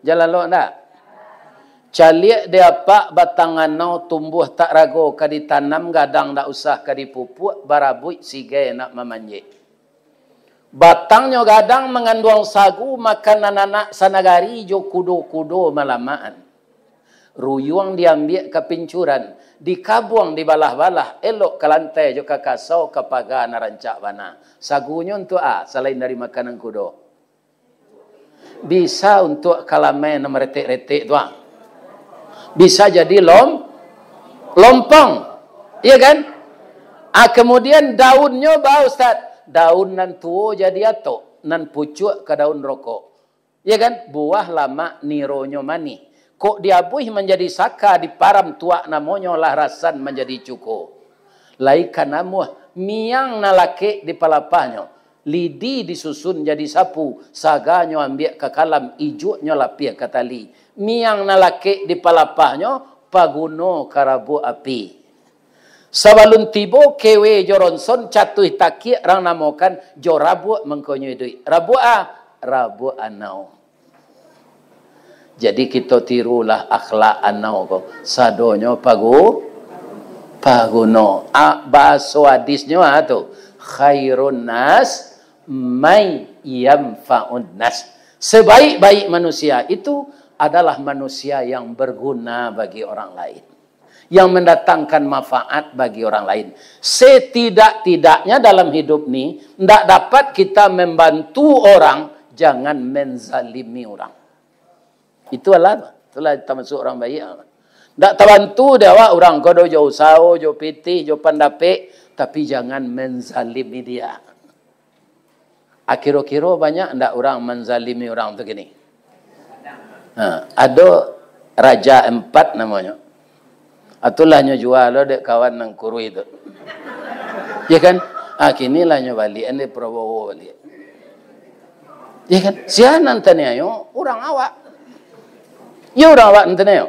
jan lalok ndak? Caliak di apak batang anau tumbuah tak rago ka ditanam, gadang ndak usah ka dipupuak, barabuik sigai nak mamanjek. Batangnyo gadang manganduang sagu, makanan anak sanagari jo kudo-kudo malamaan. Ruyuang diambiak ka pincuran, dikabuang dibalah-balah, elok ka lantai jo ka kasau, ka paga nan rancak bana. Sagunyo untuak a, salain dari makanan kudo? Bisa untuak kalamai nan maretek-retek tu, ah. Bisa jadi lom-, lompong. Iya kan? Ah, kemudian daunnyo ba, Ustaz. Daun nan tuo jadi atok, nan pucuak ka daun rokok. Iya kan? Buah lamak nironyo manih. Kok diabuih manjadi saka, diparam tuak namonyo, lah rasan manjadi cuko. Lai ka namuah, miang nan lakek di palapahnyo, lidi disusun jadi sapu, saganyo ambiak ka kalam, ijuaknyo lapiah ka tali. Miang nan lakek di palapahnyo, paguno ka rabuak api. Sabalun tibo kewe jo ronson, catuih takiak rang namokan, jo rabuak mangkonyo iduik. Rabuak a? Rabuak anau. Jadi kito tirulah akhlak anau ko. Sadonyo pagu-, paguno. A, bahaso hadisnyo a tu, "Khairun nas may yanfa'un nas." Sebaik-baik manusia itu adalah manusia yang berguna bagi orang lain, yang mendatangkan manfaat bagi orang lain. Setidak-tidaknya dalam hidup ni, ndak dapat kita membantu orang, jangan menzalimi orang. Itulah, itulah tamasuk orang baik. Ndak tabantu dek awak urang ko do jo usaho, jo pitih, jo pandapek, tapi jangan menzalimi dia. Akiro-kiro banyak ndak urang manzalimi urang tu kini? Ha, ado Raja Empat namonyo. Atulah nyo jua lo dek kawan nan kuruih tu. Ya kan? Ah, kini lah nyo baliak, ende Prabowo baliak. Ya kan? Sia nan taniayo, urang awak. Ya, urang awak nan taniayo.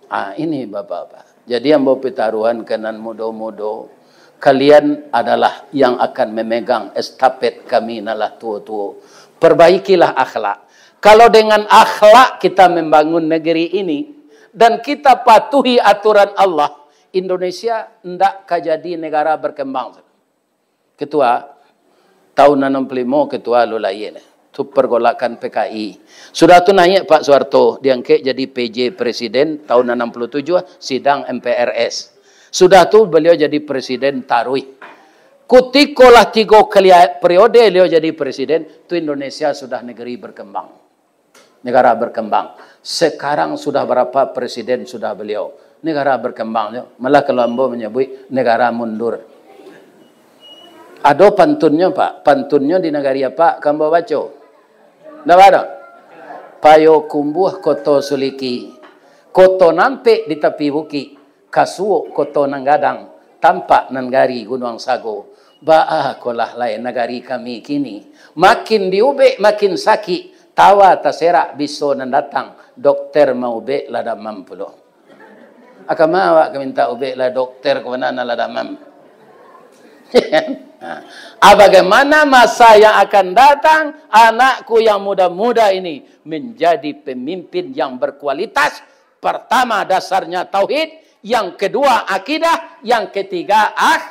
Ah, ini bapak-bapak. Jadi ambo pitaruhan ka nan mudo-mudo, kalian adalah yang akan memegang estafet kami nan lah tuo-tuo. Perbaikilah akhlak. Kalau dengan akhlak kita membangun negeri ini, dan kita patuhi aturan Allah, Indonesia ndak ka jadi negara berkembang. Ketua, tahun anam puluh limo ketua lo lahia, tu pergolakan P K I. Sudah tu naiak Pak Soeharto, diangkek jadi P J presiden, tahun anam puluh tujuh sidang M P R S. Sudah tu beliau jadi presiden taruih. Kutiko lah tigo kali periode beliau jadi presiden, tu Indonesia sudah negeri berkembang. Negara berkembang. Sekarang sudah berapa presiden sudah beliau? Negara berkembang tu. Malah kalau ambo manyabuik, negara mundur. Ado pantunnyo, Pak. Pantunnyo di nagari apak ka ambo baco? Ndak ado. Payokumbuah Koto Suliki. Koto Nampek di tapi bukik. Kasuok Koto Nan Gadang, tampak nan gari Gunuang Sago. Baa kolah lai nagari kami kini. Makin diubek makin sakik, tawa taserak biso nan datang, dokter maubek lah damam pulo. Akama awak ka mintak ubek lah dokter ko bana nan lah damam. Nah, ah, bagaimana masa yang akan datang, anakku yang muda-muda ini menjadi pemimpin yang berkualitas? Pertama, dasarnya tauhid, yang kedua akidah, yang ketiga ah,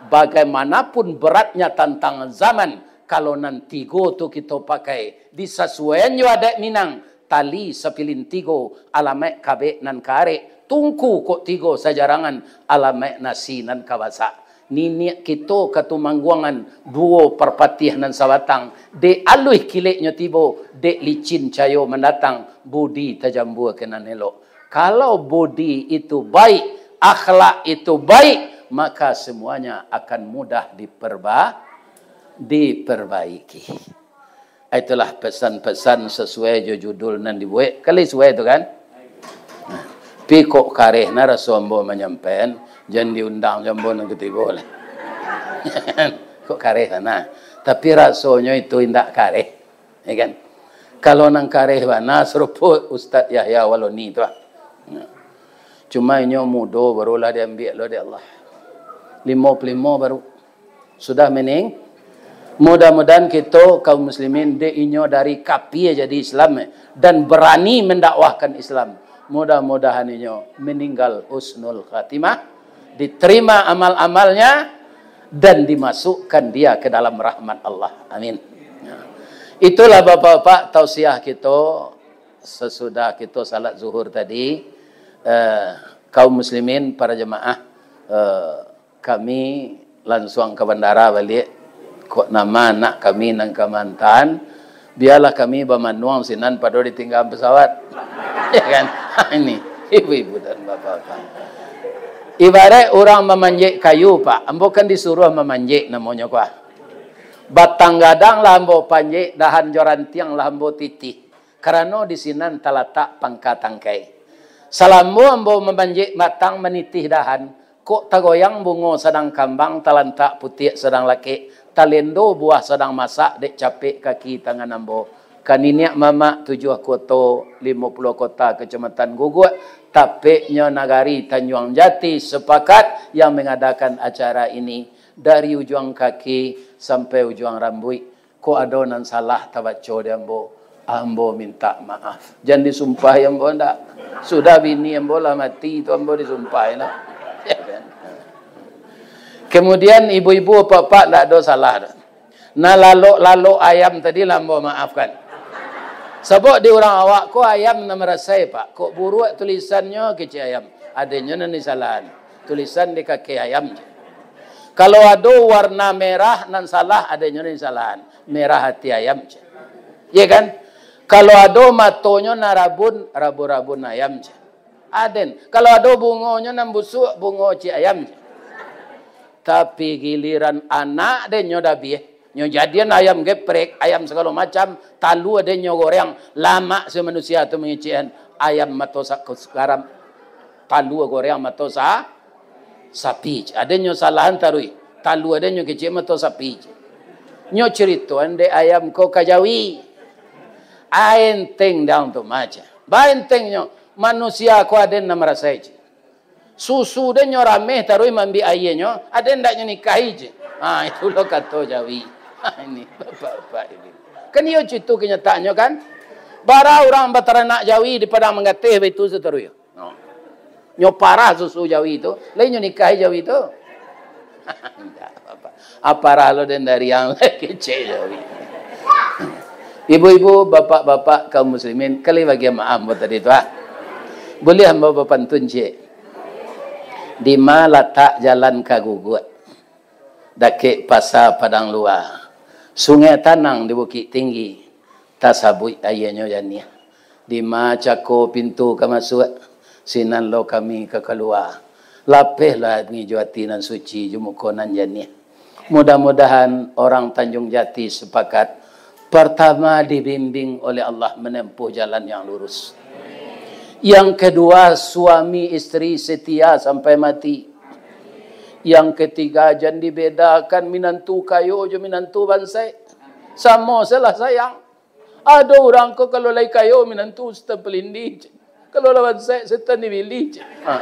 bagaimanapun beratnya tantangan zaman, kalau nan tigo tu kito pakai, disasuaian jo adat Minang, tali sapilin tigo, alamaik kabek nan ka arek, tungku kok tigo sajarangan, alamaik nasi nan ka basak. Niniak kito ka tumangguangan, duo parpatiah nan sabatang, dek aluih kileknyo tibo, dek licin cayo mandatang, budi tajambua ka nan elok. Kalau budi itu baik, akhlak itu baik, maka semuanya akan mudah diperba-, diperbaiki. Itulah pesan-pesan sesuai jo judul nan dibuek. Kali suai tu kan? Nah, pi kok kareh na raso ambo manyampaian, jan diundang jo ambo nan katibo lah. Kok kareh sana. Tapi rasonyo itu indak kareh. Ya kan? Kalau nan kareh bana, sarupo Ustaz Yahya Waloni tu lah. Nah. Cuma inyo mudo, barulah diambiak lo dek Allah. Limo puluah limo baru. Sudah mening-, mudah-mudahan kito kaum muslimin, dek inyo dari kapia jadi Islam, eh, dan berani mendakwahkan Islam. Mudah-mudahan inyo meninggal husnul khatimah, diterima amal-amalnya, dan dimasukkan dia ke dalam rahmat Allah. Amin. Nah, itulah bapak-bapak tausiah kito sesudah kito salat zuhur tadi. Eh, kaum muslimin, para jemaah, eh, kami lansuang ka bandara baliak. Kok nama anak kami nan ka maanta, bialah kami bamanuang sinan pado ditinggaan pesawat. Ya kan? Ini, ibu-ibu dan bapak-bapak. Ibarat urang mamanjek kayu, Pak. Ambo kan disuruah mamanjek namonyo, kuah. Batang gadang lah ambo panjek, dahan jo rantiang lah ambo titih. Karano di sinan talatak pangka tangkai. Salamo ambo mamanjek batang, manitih dahan, kok tagoyang bungo sadang kambang, talantak putiak sadang lakek, talendo buah sadang masak dek capek kaki tangan ambo. Ka niniak mamak tujuah koto, limo puluah kota kecamatan guguak, tapeknyo nagari Tanjuang Jati, sepakat yang mengadakan acara ini, dari ujuang kaki sampai ujuang rambuik. Kok ado nan salah tabaco di ambo, ambo mintak maaf. Jan disumpahi ambo ndak. Sudah bini ambo lah mati tu ambo disumpahi lah. Ya kan? Kemudian ibu-ibu, apak-apak, ndak ado salah doh. Nah, lalok-lalok ayam tadi lah ambo maafkan. Sabab di urang awak ko ayam nan marasai, Pak. Kok buruak tulisannyo kecek ayam. Adenyo nan disalahan. Tulisan di kaki ayam je. Kalau ado warna merah nan salah, adenyo nan disalahan. Merah hati ayam je. Iya kan? Kalau ado matonyo nan rabun, rabun-rabun ayam je. Aden. Kalau ado bungonyo nan busuak, bungo cik ayam je. Tapi giliran anak den nyo dabiah. Nyo jadian ayam geprek, ayam sagalo macam, talua den nyo goreng, lamak se manusia tu mangecekan, ayam mato sa-, garam. Talua goreng mato sa-, sapi. Aden nyo salahan taruih. Talua den nyo kecek mato sapi. Nyo ceritoan dek ayam ko ka jawi. Enteng dang tu maca. Baentengnyo, manusia ko aden nan marasai cik. Susu den nyo rameh taruih maambiak aianyo, aden ndak nyo nikahi cik. Ha, itu lo kato jawi. Ha, ini, bapak-bapak ini. Kan iyo cito kenyataannyo kan? Bara urang bataranak jawi di Padang Manggateh baitu sataruih. No. Nyo parah susu jawi tu, lai nyo nikahi jawi tu. Indak apa-apa. Aparah lo den dari yang kecek jawi. Ibu-ibu, bapak-bapak, kaum muslimin, kali bagian maaf buat tadi tu, ah. Boleh ambo bapantun, cik? Di ma latak jalan ka Guguak? Dakek Pasa Padang Lua. Sungai Tanang di Bukik Tinggi. Tasabuik aianyo janiah. Di ma cako pintu ka masuak, sinan lo kami ka kalua. Lapehlah ngijo ati nan suci jo muko nan janiah. Mudah-mudahan orang Tanjung Jati sepakat, pertama, dibimbing oleh Allah menempuh jalan yang lurus. Yang kedua, suami isteri setia sampai mati. Yang ketiga, jan dibedakan minantu kayo jo minantu bansaik. Samo salah sayang. Ado urang ko kalau lai kayo minantu setan palindih, cik. Kalau lah bansaik setan di bilik, cik. Ha.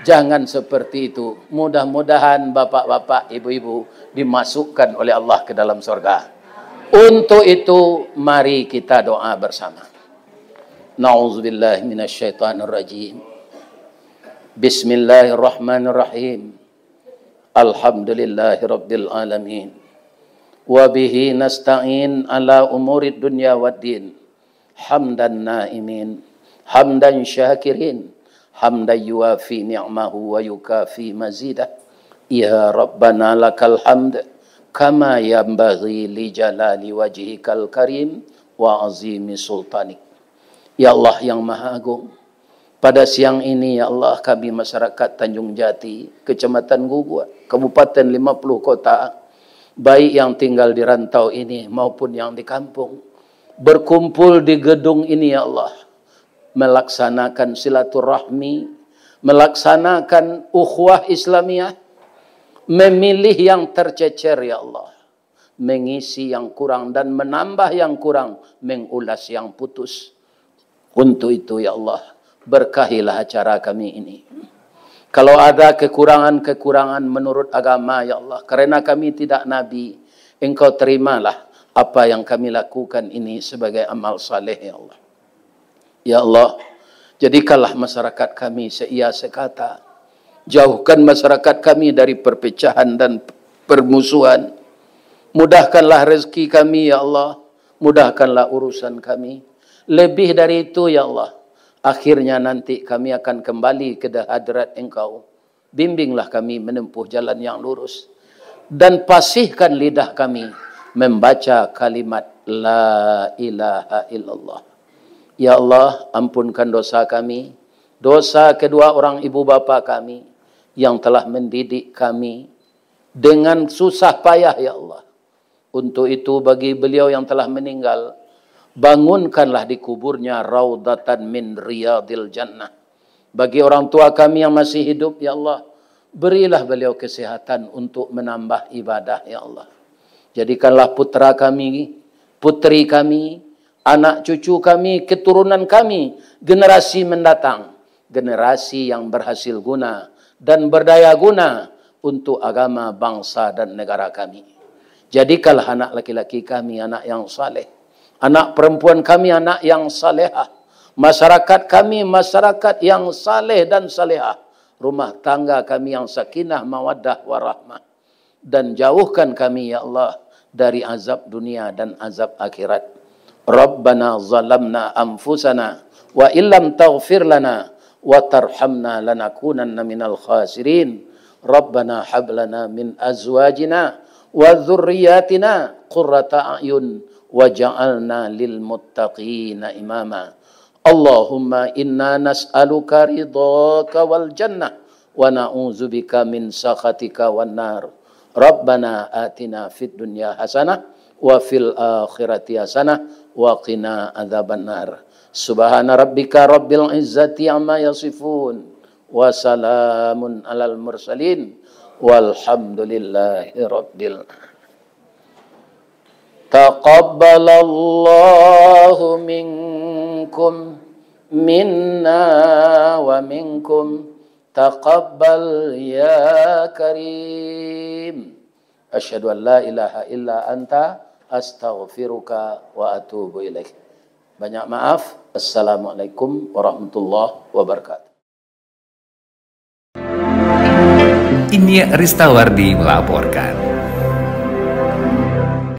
Jangan seperti itu. Mudah-mudahan bapak-bapak, ibu-ibu dimasukkan oleh Allah ke dalam surga. Untuk itu, mari kita doa bersama. Na'udzubillahi minasyaitonirrajim. Bismillahirrahmanirrahim. Alhamdulillahirabbil alamin. Wa bihi nasta'in ala umurid dunya waddin. Hamdan na'imin, hamdan syakirin, hamdan yuwafi ni'mahu wa yukafi mazidah. Ya Rabbana lakal hamd, kama yanbaghi li jalali wajhikal karim wa azimi sultanik. Ya Allah yang Maha Agung, pada siang ini, ya Allah, kami masyarakat Tanjung Jati, Kecamatan Guguak, Kabupaten Lima Puluh Kota, baik yang tinggal di rantau ini maupun yang di kampung, berkumpul di gedung ini, ya Allah, melaksanakan silaturahmi, melaksanakan ukhuwah Islamiyah, memilih yang tercecer, ya Allah, mengisi yang kurang dan menambah yang kurang, mengulas yang putus. Untuk itu, ya Allah, berkahilah acara kami ini. Kalau ada kekurangan-kekurangan menurut agama, ya Allah, karena kami tidak nabi, Engkau terimalah apa yang kami lakukan ini sebagai amal saleh, ya Allah. Ya Allah, jadikanlah masyarakat kami seia sekata. Jauhkan masyarakat kami dari perpecahan dan permusuhan. Mudahkanlah rezeki kami, ya Allah. Mudahkanlah urusan kami. Lebih dari itu, ya Allah, akhirnya nanti kami akan kembali ke hadirat Engkau. Bimbinglah kami menempuh jalan yang lurus. Dan pasihkan lidah kami membaca kalimat La ilaha illallah. Ya Allah, ampunkan dosa kami, dosa kedua orang ibu bapa kami yang telah mendidik kami dengan susah payah, ya Allah. Untuk itu, bagi beliau yang telah meninggal, bangunkanlah di kuburnya raudatan min riyadil jannah. Bagi orang tua kami yang masih hidup, ya Allah, berilah beliau kesehatan untuk menambah ibadah, ya Allah. Jadikanlah putra kami, putri kami, anak cucu kami, keturunan kami, generasi mendatang, generasi yang berhasil guna dan berdaya guna untuk agama, bangsa, dan negara kami. Jadikanlah anak laki-laki kami anak yang saleh, anak perempuan kami anak yang salehah, masyarakat kami masyarakat yang saleh dan salehah, rumah tangga kami yang sakinah, mawaddah, warahmah. Dan jauhkan kami, ya Allah, dari azab dunia dan azab akhirat. Rabbana zalamna anfusana wa illam taghfir lana wa tarhamna lanakunanna minal khasirin. Rabbana hab lana min azwajina wa dzurriyyatina qurrata a'yun waj'alna lil muttaqina imama. Allahumma inna nas'aluka ridhaka wal jannah wa na'udzubika min sakhatika wan nar. Rabbana atina fid dunya hasanah wa fil akhirati hasanah wa qina adzabannar. Subhana rabbika rabbil izzati amma yasifun. Wa salamun alal mursalin. Walhamdulillahi rabbil alamin. Taqabbalallahu minkum, minna wa minkum. Taqabbal ya karim. Asyhadu an la ilaha illa anta, astaghfiruka wa atubu ilaik. Banyak maaf. Assalamualaikum warahmatullahi wabarakatuh. Inyiak Ristawardi melaporkan.